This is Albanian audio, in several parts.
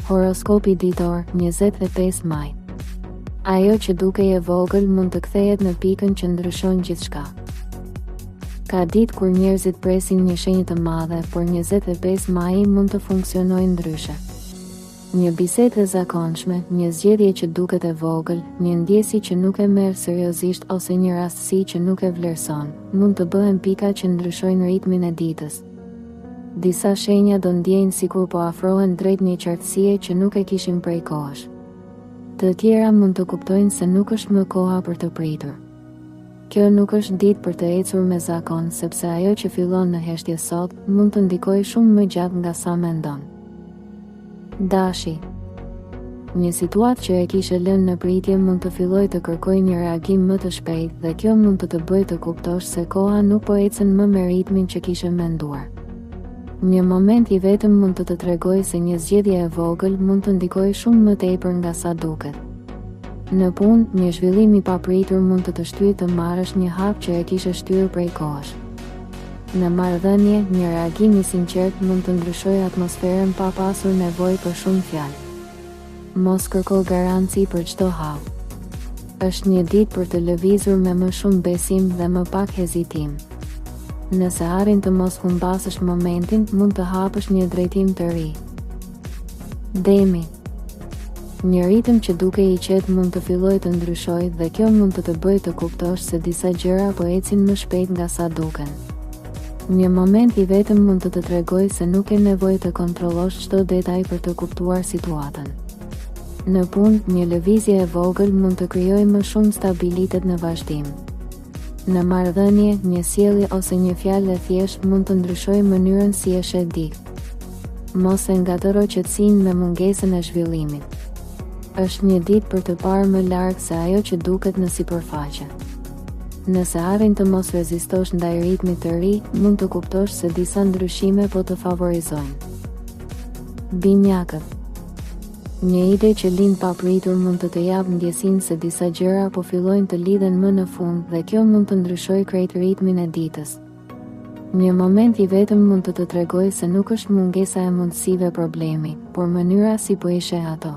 Horoskopi ditor, 25 maj. Ajo që dukej e vogël mund të kthehet në pikën që ndryshon gjithçka. Ka ditë kur njerëzit presin një shenjë të madhe, por 25 maji mund të funksionojë ndryshe. Një bisedë e zakonshme, një zgjedhje që duket e vogël, një ndjesi që nuk e merr seriozisht ose një rastësi që nuk e vlerëson, mund të bëhen pika që ndryshojnë ritmin e ditës. Disa shenja do ndjejnë sikur po afrohen drejt një qartësie që nuk e kishin prej kohësh. Të tjera mund të kuptojnë se nuk është më koha për të pritur. Kjo nuk është ditë për të ecur me zakon sepse ajo që fillon në heshtje sot, mund të ndikojë shumë më gjatë nga sa mendon. Dashi Një situatë që e kishe lënë në pritje mund të fillojë të kërkojë një reagim më të shpejtë dhe kjo mund të të bëjë të kuptosh se koha nuk po ecën më me ritmin që kishe menduar. Një moment i vetëm mund të të tregojë se një zgjedhje e vogël mund të ndikojë shumë më tepër nga sa duket. Në punë, një zhvillim i papritur mund të të shtyjë të marrësh një hap që e kishe shtyrë prej kohësh. Në marrëdhënie, një reagim i sinqertë mund të ndryshojë atmosferën pa pasur nevojë për shumë fjalë. Mos kërko garanci për çdo hap. Është një ditë për të lëvizur me më shumë besim dhe më pak hezitim. Nëse arrin të mos humbasësh momentin, mund të hapësh një drejtim të ri. Demi Një ritëm që dukej i qetë mund të fillojë të ndryshojë dhe kjo mund të të bëjë të kuptosh se disa gjëra po ecin më shpejt nga sa duken. Një moment i vetëm mund të të tregojë se nuk ke nevojë të kontrollosh çdo detaj për të kuptuar situatën. Në punë, një lëvizje e vogël mund të krijojë më shumë stabilitet në vazhdim. Në marrëdhënie, një sjellje ose një fjalë e thjeshtë mund të ndryshojë mënyrën si e sheh dikë. Mos e ngatërro qetësinë me mungesën e zhvillimit. Është një ditë për të parë më larg se ajo që duket në sipërfaqe. Nëse arrin të mos rezistosh ndaj ritmit të ri, mund të kuptosh se disa ndryshime po të favorizojnë. Binjakët Një ide që lind papritur mund të të japë ndjesinë se disa gjëra po fillojnë të lidhen më në fund dhe kjo mund të ndryshojë krejt ritmin e ditës. Një moment i vetëm mund të të tregojë se nuk është mungesa e mundësive problemi, por mënyra si po i sheh ato.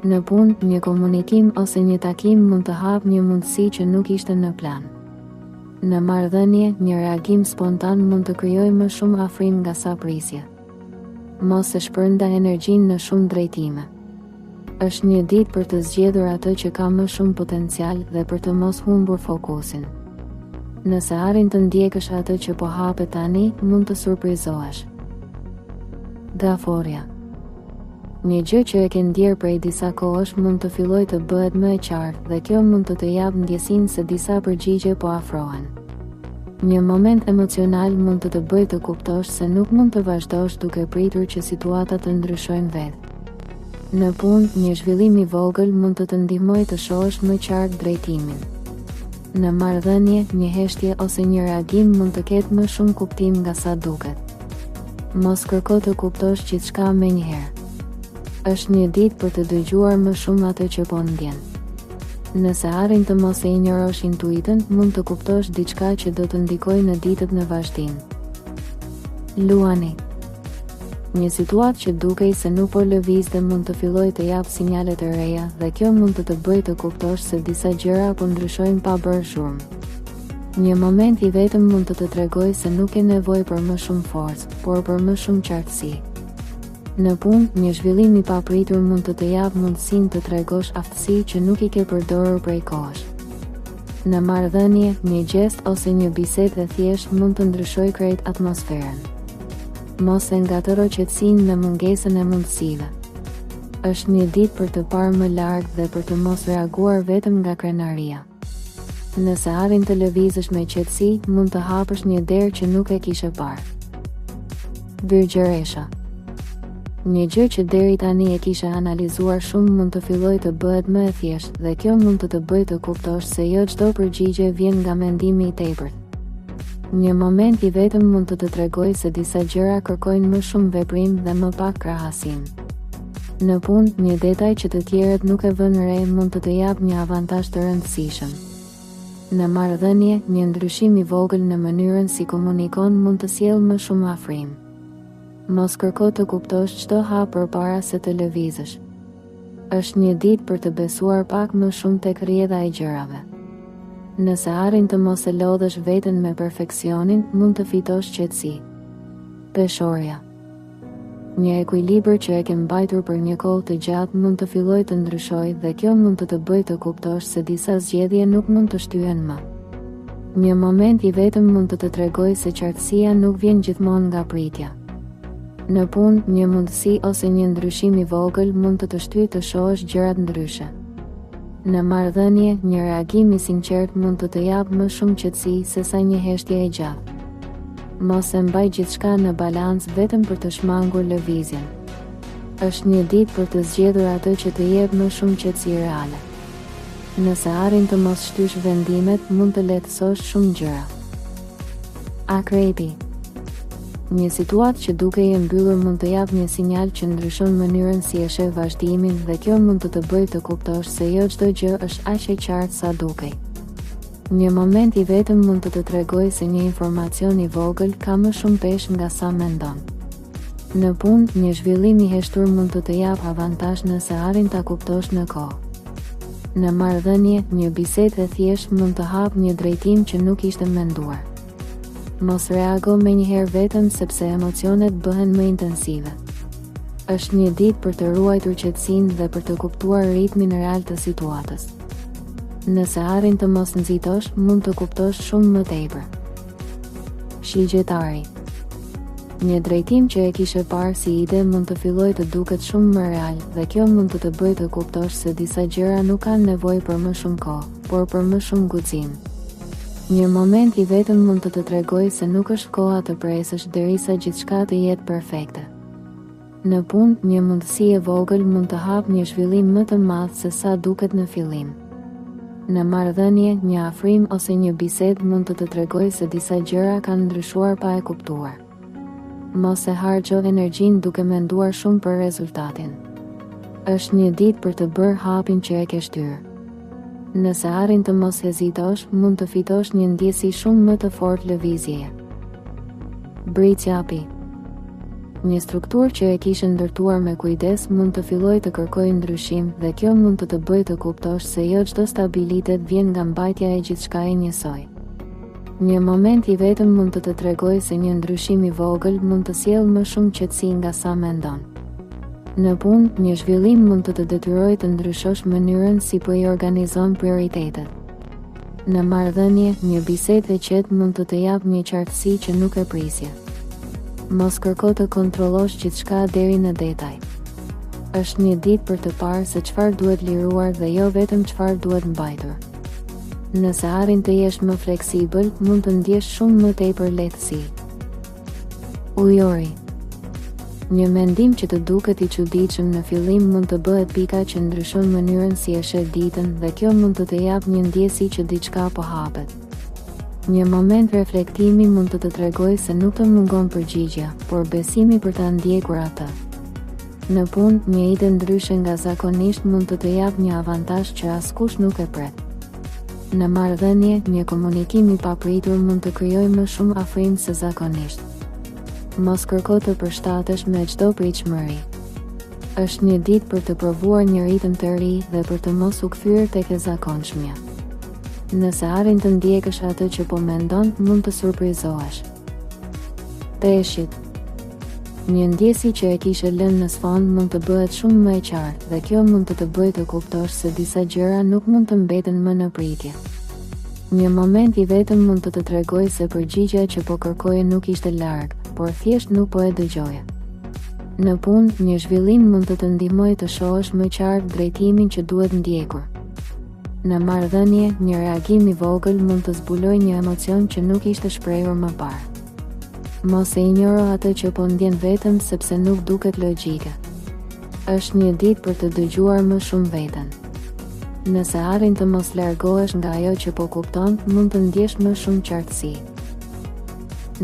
Në punë, një komunikim ose një takim mund të hapë një mundësi që nuk ishte në plan. Në marrëdhënie, një reagim spontan mund të krijojë më shumë afrim nga sa prisje. Mos e shpërnda energjinë në shumë drejtime. Është një ditë për të zgjedhur atë që ka më shumë potencial dhe për të mos humbur fokusin. Nëse arrin të ndjekësh atë që po hapet tani, mund të surprizohesh. Gaforrja Një gjë që e ke ndjerë prej disa kohësh mund të fillojë të bëhet më e qartë dhe kjo mund të të japë ndjesinë se disa përgjigje po afrohen. Një moment emocional mund të të bëjë të kuptosh se nuk mund të vazhdosh duke pritur që situatat të ndryshojnë vetë. Në punë, një zhvillim i vogël mund të të ndihmojë të shohësh më qartë drejtimin. Në marrëdhënie, një heshtje ose një reagim mund të ketë më shumë kuptim nga sa duket. Mos kërko të kuptosh gjithçka menjëherë. Është një ditë për të dëgjuar më shumë atë që po ndjen. Nëse arrin të mos e injorosh intuitën, mund të kuptosh diçka që do të ndikojë në ditët në vazhdim. Luani Një situatë që dukej se nuk po lëvizte mund të fillojë të japë sinjale të reja dhe kjo mund të të bëjë të kuptosh se disa gjëra po ndryshojnë pa bërë zhurmë. Një moment i vetëm mund të të tregojë se nuk ke nevojë për më shumë forcë, por për më shumë qartësi. Në punë, një zhvillim i papritur mund të të japë mundësinë të tregosh aftësi që nuk i ke përdorur prej kohësh. Në marrëdhënie, një gjest ose një bisedë e thjeshtë mund të ndryshojë krejt atmosferën. Mos e ngatërro qetësinë me mungesën e mundësive. Është një ditë për të parë më larg dhe për të mos reaguar vetëm nga krenaria. Nëse arrin të lëvizësh me qetësi, mund të hapësh një derë që nuk e kishe parë. Virgjëresha Një gjë që deri tani e kishe analizuar shumë mund të fillojë të bëhet më e thjeshtë dhe kjo mund të të bëjë të kuptosh se jo çdo përgjigje vjen nga mendimi i tepërt. Një moment i vetëm mund të të tregojë se disa gjëra kërkojnë më shumë veprim dhe më pak krahasim. Në punë, një detaj që të tjerët nuk e vënë re mund të të japë një avantazh të rëndësishëm. Në marrëdhënie, një ndryshim i vogël në mënyrën si komunikon mund të sjellë më shumë afrim. Mos kërko të kuptosh çdo hap përpara se të lëvizësh. Është një ditë për të besuar pak më shumë tek rrjedha e gjërave. Nëse arrin të mos e lodhësh veten me perfeksionin, mund të fitosh qetësi. Peshorja. Një ekuilibër që e ke mbajtur për një kohë të gjatë mund të fillojë të ndryshojë dhe kjo mund të të bëjë të kuptosh se disa zgjedhje nuk mund të shtyhen më. Një moment i vetëm mund të të tregojë se qartësia nuk vjen gjithmonë nga pritja. Në punë, një mundësi ose një ndryshim i vogël mund të të shtyjë të shohësh gjërat ndryshe. Në marrëdhënie, një reagim i sinqertë mund të të japë më shumë qetësi sesa një heshtje e gjatë. Mos e mbaj gjithçka në balancë vetëm për të shmangur lëvizjen. Është një ditë për të zgjedhur atë që të jep më shumë qetësi reale. Nëse arrin të mos shtysh vendimet, mund të lehtësosh shumë gjëra. Akrepi. Një situatë që dukej e mbyllur mund të japë një sinjal që ndryshon mënyrën si e sheh vazhdimin dhe kjo mund të të bëjë të kuptosh se jo çdo gjë është aq e qartë sa dukej. Një moment i vetëm mund të të tregojë se një informacion i vogël ka më shumë peshë nga sa mendon. Në punë, një zhvillim i heshtur mund të të japë avantazh nëse arrin ta kuptosh në kohë. Në marrëdhënie, një bisedë e thjeshtë mund të hapë një drejtim që nuk ishte menduar. Mos reago menjëherë vetëm sepse emocionet bëhen më intensive. Është një ditë për të ruajtur qetësinë dhe për të kuptuar ritmin real të situatës. Nëse arrin të mos nxitosh, mund të kuptosh shumë më tepër. Shigjetari. Një drejtim që e kishe parë si ide mund të fillojë të duket shumë më real dhe kjo mund të të bëjë të kuptosh se disa gjëra nuk kanë nevojë për më shumë kohë, por për më shumë guxim. Një moment i vetëm mund të të tregojë se nuk është koha të presësh derisa gjithçka të jetë perfekte. Në punë, një mundësi e vogël mund të hapë një zhvillim më të madh se sa duket në fillim. Në marrëdhënie, një afrim ose një bisedë mund të të tregojë se disa gjëra kanë ndryshuar pa e kuptuar. Mos e harxho energjinë duke menduar shumë për rezultatin. Është një ditë për të bërë hapin që e ke shtyrë. Nëse arrin të mos hezitosh, mund të fitosh një ndjesi shumë më të fortë lëvizjeje. Bricjapi. Një strukturë që e kishe ndërtuar me kujdes mund të fillojë të kërkojë ndryshim dhe kjo mund të të bëjë të kuptosh se jo çdo stabilitet vjen nga mbajtja e gjithçkaje njësoj. Një moment i vetëm mund të të tregojë se një ndryshim i vogël mund të sjellë më shumë qetësi nga sa mendon. Në punë, një zhvillim mund të të detyrojë të ndryshosh mënyrën si po i organizon prioritetet. Në marrëdhënie, një bisedë e qetë mund të të japë një qartësi që nuk e prisje. Mos kërko të kontrollosh gjithçka deri në detaj. Është një ditë për të parë se çfarë duhet liruar dhe jo vetëm çfarë duhet mbajtur. Nëse arrin të jesh më fleksibël, mund të ndjesh shumë më tepër lehtësi. Ujori. Një mendim që të duket i çuditshëm në fillim mund të bëhet pika që ndryshon mënyrën si e sheh ditën dhe kjo mund të të japë një ndjesi që diçka po hapet. Një moment reflektimi mund të të tregojë se nuk të mungon përgjigja, por besimi për ta ndjekur atë. Në punë, një ide ndryshe nga zakonisht mund të të japë një avantazh që askush nuk e pret. Në marrëdhënie, një komunikim i papritur mund të krijojë më shumë afrim se zakonisht. Mos kërko të përshtatesh me çdo pritshmëri. Është një ditë për të provuar një ritëm të ri dhe për të mos u kthyer tek e zakonshmja. Nëse arrin të ndjekësh atë që po mendon, mund të surprizohesh. Peshqit. Një ndjesi që e kishe lënë në sfond mund të bëhet shumë më e qartë dhe kjo mund të të bëjë të kuptosh se disa gjëra nuk mund të mbeten më në pritje. Një moment i vetëm mund të të tregojë se përgjigja që po kërkoje nuk ishte larg, por thjesht nuk po e dëgjoje. Në punë, një zhvillim mund të të ndihmojë të shohësh më qartë drejtimin që duhet ndjekur. Në marrëdhënie, një reagim i vogël mund të zbulojë një emocion që nuk ishte shprehur më parë. Mos e injoro atë që po ndjen vetëm sepse nuk duket logjike. Është një ditë për të dëgjuar më shumë veten. Nëse arrin të mos largohesh nga ajo që po kupton, mund të ndjesh më shumë qartësi.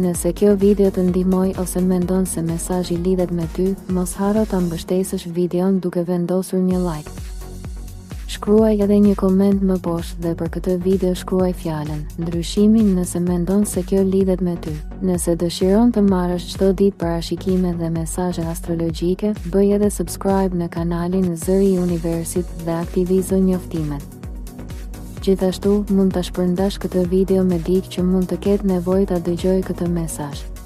Nëse kjo video të ndihmoi ose mendon se mesazhi lidhet me ty, mos harro ta mbështesësh videon duke vendosur një like. Shkruaj edhe një koment më poshtë dhe për këtë video shkruaj fjalën, ndryshimin nëse mendon se kjo lidhet me ty. Nëse dëshiron të marrësh çdo ditë parashikime dhe mesazhe astrologjike, bëj edhe subscribe në kanalin Zëri i Universit dhe aktivizo njoftimet. Gjithashtu, mund ta shpërndash këtë video me dikë që mund të ketë nevojë ta dëgjojë këtë mesazh.